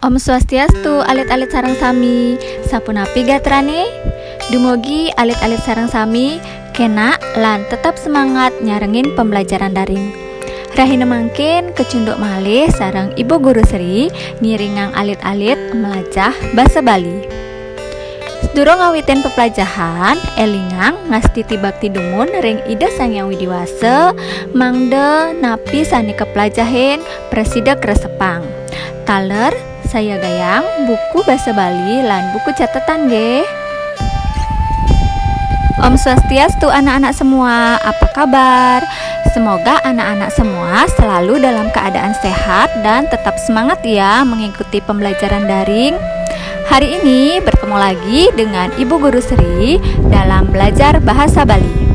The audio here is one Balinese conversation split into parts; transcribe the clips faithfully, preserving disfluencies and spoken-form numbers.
Om Swastiastu, alit-alit sareng sami. Sapunapi gatrane? Dumugi alit-alit sareng sami kena lan tetap semangat nyarengin pembelajaran daring. Rahina mangkin kecunduk malih sareng Ibu Guru Sri ngiringang alit-alit melajah basa Bali. Sedurung ngawitin peplajahan, elingang ngastiti bakti dumun ring Ida Sang Hyang Widi Wasa, mangda napi sane kaplajahin prasida kresepang. Taler, sayagayang buku basa Bali lan buku catatan nggih. Om Swastiastu anak-anak semua, apa kabar? Semoga anak-anak semua selalu dalam keadaan sehat dan tetap semangat ya mengikuti pembelajaran daring. Hari ini bertemu lagi dengan Ibu Guru Sri dalam belajar bahasa Bali.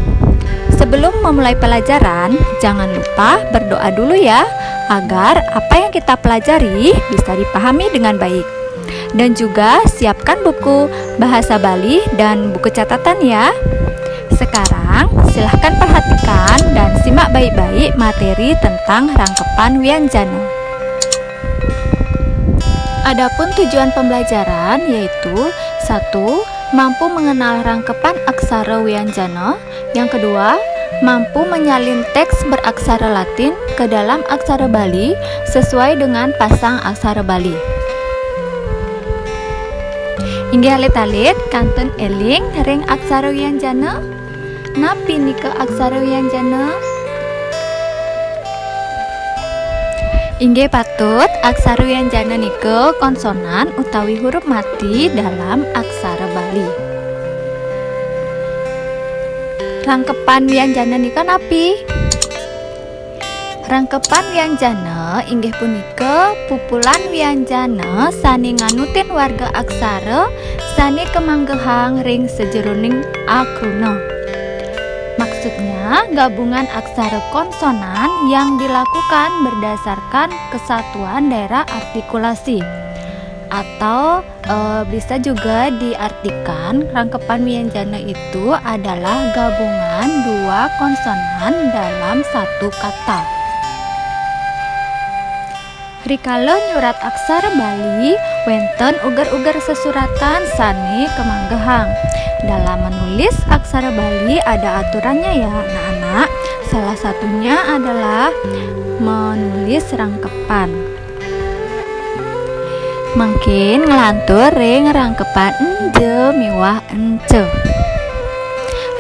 Sebelum memulai pelajaran, jangan lupa berdoa dulu ya, agar apa yang kita pelajari bisa dipahami dengan baik. Dan juga siapkan buku bahasa Bali dan buku catatan ya. Sekarang silahkan perhatikan dan simak baik-baik materi tentang rangkepan wianjana. Adapun tujuan pembelajaran yaitu: satu, mampu mengenal rangkepan aksara wianjana. Yang kedua, mampu menyalin teks beraksara Latin ke dalam aksara Bali sesuai dengan pasang aksara Bali. Inggih alit-alit, kantun eling ring aksara wianjana. Napi nika aksara wianjana? Inggih patut, aksara wianjana nika konsonan utawi huruf mati dalam aksara Bali. Rangkepan wianjana nika napi? Rangkepan wianjana inggih punika pupulan wianjana sane nganutin warga aksara sane kamanggehang ring sajeroning akruna. Maksudnya, gabungan aksara konsonan yang dilakukan berdasarkan kesatuan daerah artikulasi. Atau, eh, bisa juga diartikan rangkepan wianjana itu adalah gabungan dua konsonan dalam satu kata. Rikala nyurat aksara Bali, wenten uger-uger sesuratan sane kamanggehang. Dalam menulis aksara Bali ada aturannya ya, anak-anak. Salah satunya adalah menulis rangkepan. Mangkin nglantur ring rangkepan enja miwah enca.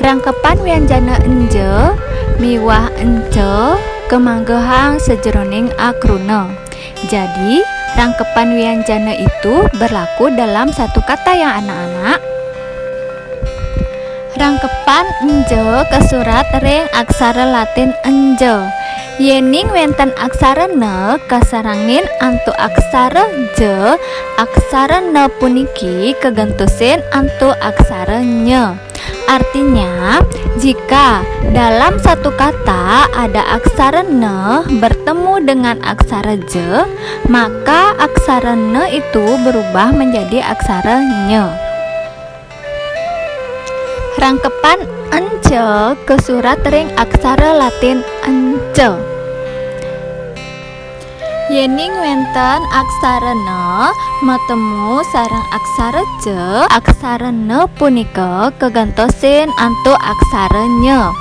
Rangkepan wianjana enja miwah enca kamanggehang sajeroning akruna. Jadi, rangkepan wianjana itu berlaku dalam satu kata ya, anak-anak. Rangkepan enja kasurat ring aksara Latin enja. Yening wenten aksara na kasarengin antuk aksara ja, aksara na puniki kagentosin antuk aksara nya. Artinya, jika dalam satu kata ada aksara na bertemu dengan aksara ja, maka aksara na itu berubah menjadi aksara nya. Rangkepan enca kasurat ring aksara Latin enca. Yening wenten aksara na matemu sareng aksara ja, aksara na punika kagentosin antuk aksara nya.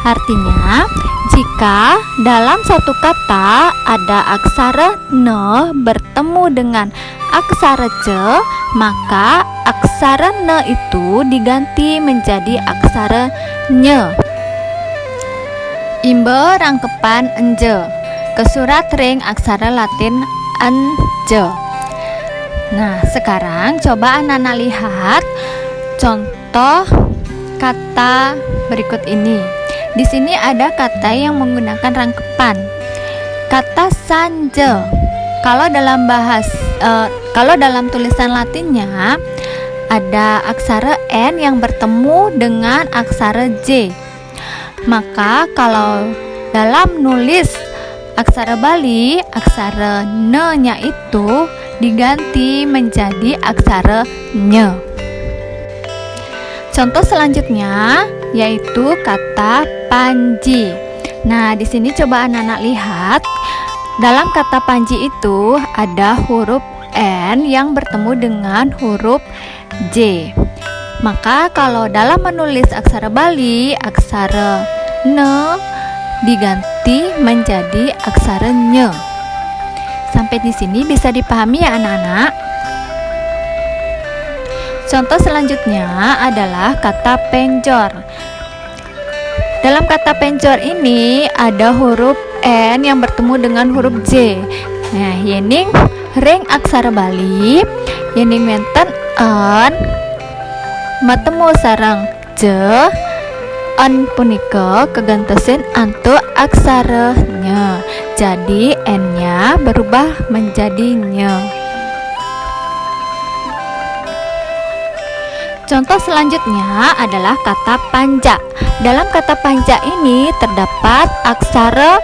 Artinya, jika dalam satu kata ada aksara na bertemu dengan aksara ja, maka aksara na itu diganti menjadi aksara nya. Imba rangkepan enja, kasurat ring aksara Latin enja. Nah, sekarang coba anak-anak lihat contoh kata berikut ini. Di sini ada kata yang menggunakan rangkepan. Kata sanja. Kalau dalam bahas, eh, kalau dalam tulisan Latinnya ada aksara N yang bertemu dengan aksara J. Maka kalau dalam nulis aksara Bali, aksara na-nya itu diganti menjadi aksara nya. Contoh selanjutnya yaitu kata panji. Nah, di sini coba anak-anak lihat. Dalam kata panji itu ada huruf N yang bertemu dengan huruf J. Maka kalau dalam menulis aksara Bali, aksara ne diganti menjadi aksara nye. Sampai di sini bisa dipahami ya anak-anak? Contoh selanjutnya adalah kata penjor. Dalam kata penjor ini ada huruf N yang bertemu dengan huruf J. Nah, yening ring aksara Bali, yening wenten N matemu sareng J, N punika kegentosin antuk aksara nye. Jadi N-nya berubah menjadi nye. Contoh selanjutnya adalah kata panjak. Dalam kata panjak ini terdapat aksara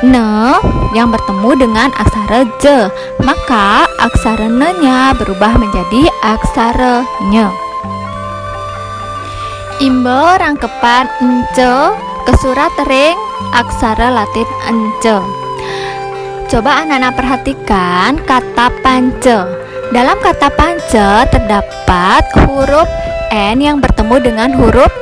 ne yang bertemu dengan aksara J. Maka aksara ne-nya berubah menjadi aksara nye. Imba rangkepan ence kesurat ring aksara Latin ence. Coba anak-anak perhatikan kata panca. Dalam kata panca terdapat huruf N yang bertemu dengan huruf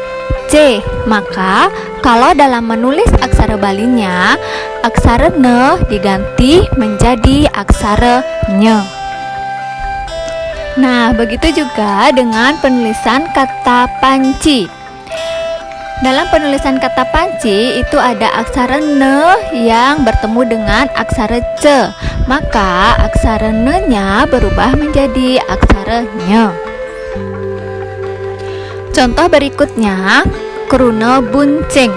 C. Maka, kalau dalam menulis aksara Balinya, aksara ne diganti menjadi aksara nye. Nah, begitu juga dengan penulisan kata panci. Dalam penulisan kata panci itu ada aksara ne yang bertemu dengan aksara ce. Maka aksara ne-nya berubah menjadi aksara nye. Contoh berikutnya, kruna buncing.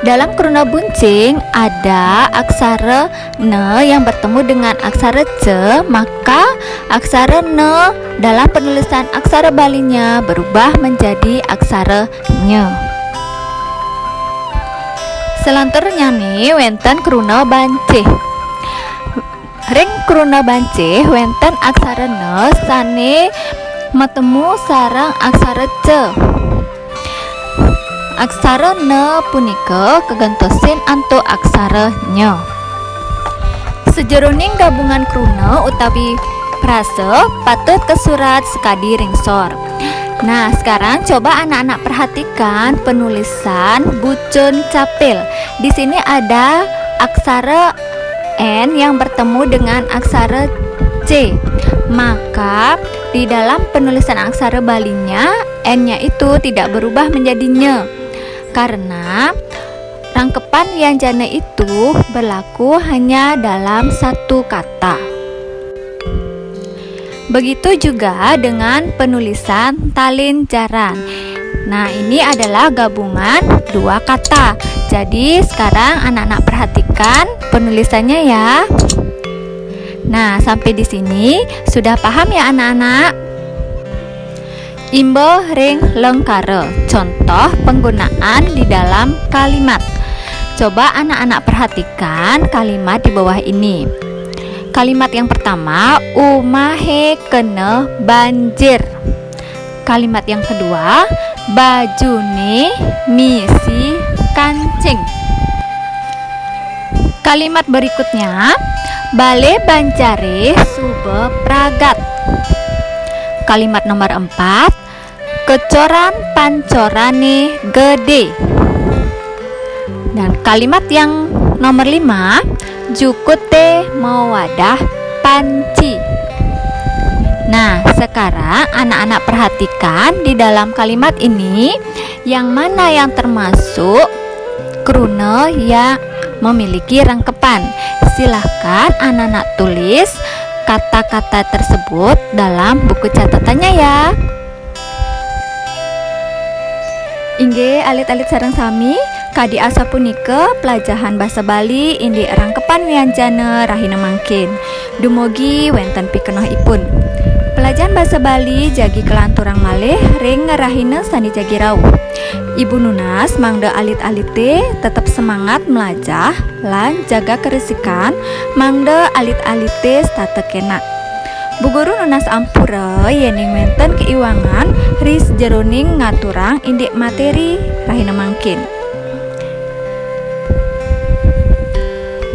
Dalam kruna buncing ada aksara ne yang bertemu dengan aksara ce, maka aksara ne dalam penulisan aksara Balinya berubah menjadi aksara nye. Selanturnya nih wenten kruna bancih. Ring kruna bancih wenten aksara ne sane matemu sareng aksara ce. Aksara ne punika kagentosin antuk aksara nye. Sajeroning gabungan kruna utawi prasa patut kasurat sakadi ring sor. Nah, sekarang coba anak-anak perhatikan penulisan bucun capil. Di sini ada aksara N yang bertemu dengan aksara C. Maka, di dalam penulisan aksara Balinya, N-nya itu tidak berubah menjadi nye. Karena rangkepan wianjana itu berlaku hanya dalam satu kata. Begitu juga dengan penulisan talin jaran. Nah, ini adalah gabungan dua kata. Jadi, sekarang anak-anak perhatikan penulisannya ya. Nah, sampai di sini sudah paham ya anak-anak? Imba ring lengkara. Contoh penggunaan di dalam kalimat. Coba anak-anak perhatikan kalimat di bawah ini. Kalimat yang pertama, umahe kena banjir. Kalimat yang kedua, bajune misi kancing. Kalimat berikutnya, bale bancare suba pragat. Kalimat nomor empat, kecoran pancorane gede. Dan kalimat yang nomor lima, jukute mawadah panci. Nah, sekarang anak-anak perhatikan di dalam kalimat ini, yang mana yang termasuk kruna yang memiliki rangkepan. Silahkan anak-anak tulis kata-kata tersebut dalam buku catatannya ya. Inggih, alit-alit sareng sami, kadi asapunika pelajahan basa Bali indik rangkepan wianjana rahina mangkin. Dumugi wenten pikenohipun. Pelajahan basa Bali jagi kalanturang malih ring rahina sane jagi rauh. Ibu nunas mangda alit-alite tetep semangat melajah lan jaga karesikan mangda alit-alite setata kenak. Bu Guru nunas ampura yening wenten kaiwangan ri sajeroning ngaturang indik materi rahina mangkin.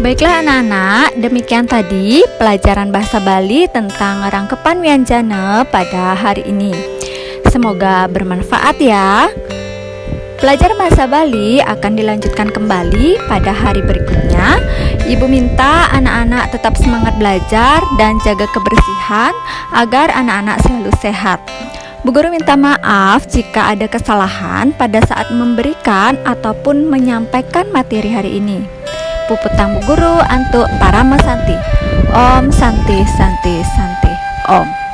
Baiklah anak-anak, demikian tadi pelajaran bahasa Bali tentang rangkepan wianjana pada hari ini. Semoga bermanfaat ya. Pelajaran bahasa Bali akan dilanjutkan kembali pada hari berikutnya. Ibu minta anak-anak tetap semangat belajar dan jaga kebersihan agar anak-anak selalu sehat. Bu Guru minta maaf jika ada kesalahan pada saat memberikan ataupun menyampaikan materi hari ini. Puputang Bu Guru antuk Parama Santi. Om Santi Santi Santi Om.